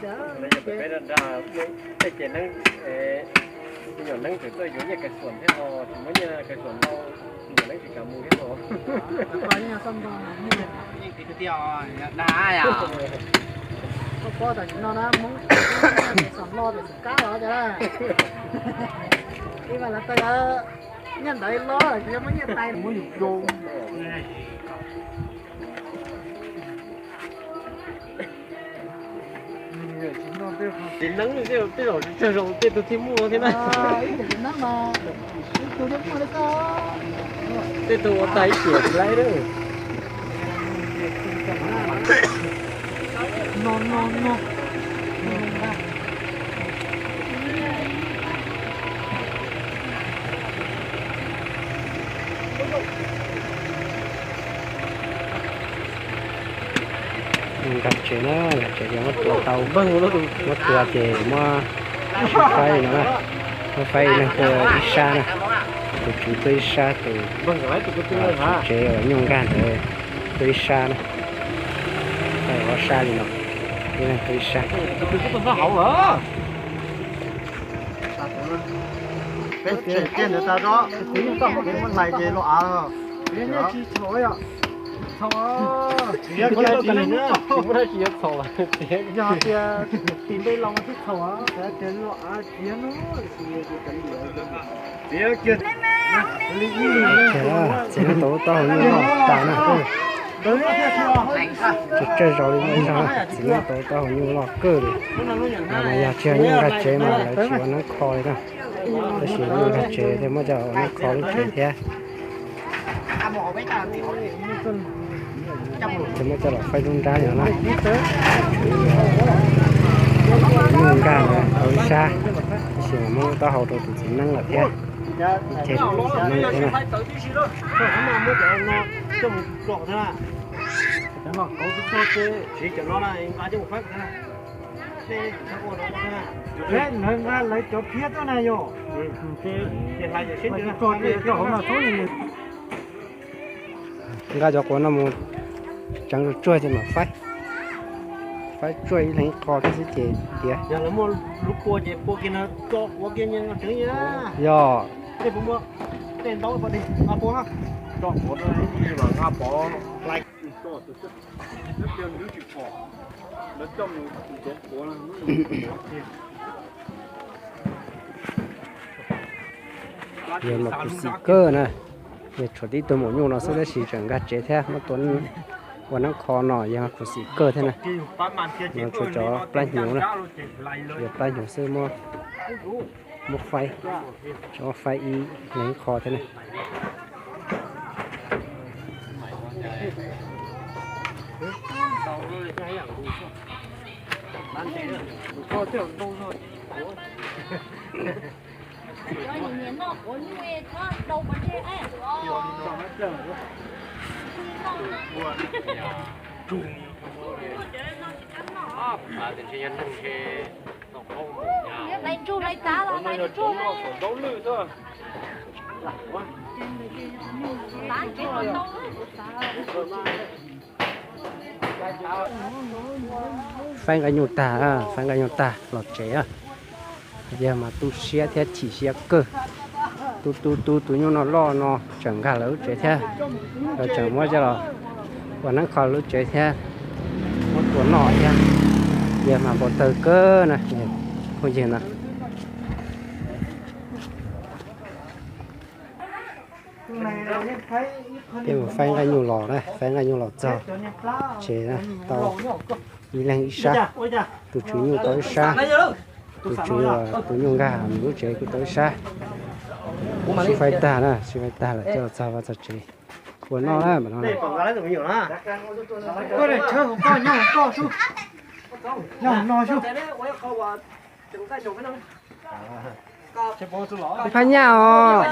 Peb rau nrag tej ces neeb, me nyuam neeb tseem tuaj yuav nyiaj kais xuam thiab ho tsis muaj nyiaj kais xuam no, me nyuam neeb tsis kam mus thiab ho. Koj pob tam sim no na Hmoob kais xuam loj pem xum kab los cas, ib vas lawv tau nyiaj ntawd loj lawm tsis muaj nyiaj tais mus yus zoo. Txiv neeb tej zaum tsawg zaus tej tug thiaj muaj thiab na. Tej tug ua tag ib tiam tsis laib lawm. Nkag tsev na, nkag tsev ces muab tua tau, muab tua ces muab faib no na, muab faib ib leeg tuaj ib sab na, tus tswv tuaj ib sab, tus tswv tsev uas nyuj nkag ntawd tuaj ib sab na, faib ob sab li no, ib leeg tuaj ib sab. Peb tshem kiag ntawd tas zog, muab hlais ces los av. Yog tias tim npe los mas twb txhaum, tias los av tiag no. Txiv neej tau taub hau nyuj loj tas na. Tsis tsawg zaus li muaj ib zaug na, txiv neej tau taub hau nyuj loj kawg li. Mas yog tsis yog nyuj nkag tsev mas lawv tsis ua neeb kho li na. Tab sis nyuj nkag tsev thiaj muab coj los ua neeb kho lub tsev thiab. Thiaj muab coj los faib lub nrab no na. Nyuj nkag ntawd tau ib sab, tab sis mas muab taub hau rau tus txiv neeb lawm thiab. Ib ceg tus txiv neeb thiab na. Lawv nqa lawv cov phiab tuaj na yom. Nqa cov quav no mus tseev tsuag tsuag ces mam faib, faib tsuag ib leeg ib qho thiab xwb ces tiav. Yog lawv muaj lub pua ces pua kiag no tso quav kiag nyeej tseev yom. Yog. Tej puas muaj tej ntaub pua, nqa pua, tso quav rau lub los nqa pov. Yog mas khuv xim kawg na, yog tshuav tib tug maum nyuj no xwb tab sis tseem nkag tsev thiab muab tua ua neeb kho no yog khuv xim kawg thiab na. No tshuav cov plab hnyuv na, yog plab hnyuv xwb muab, muab faib, tseem muab faib ib leeg ib qho thiab na. Faib nqa nyuj tag, faib nqa nyuj tag los tsev. Yog mas tu siab thiab chim siab kawg. Tu tu tu tus nyuj no loj no tseem nkag lawv lub tsev thiab, lawv tseem muab coj los ua neeb kho lub tsev thiab, muab tua noj thiab. Yog mas npau taws kawg na, phooj ywg na. Peb mus faib nqaij nyuj los na, faib nqaij nyuj los txog tsev na, tau ib leeg ib sab, tus tswv nyuj tau ib sab, tus tswv, tus nyuj nkag nws lub tsev kuj tau ib sab. Sib faib tag na, sib faib tag lawm coj los txog vaj txog tsev. Ua noj na, noj. Phab nyaj os.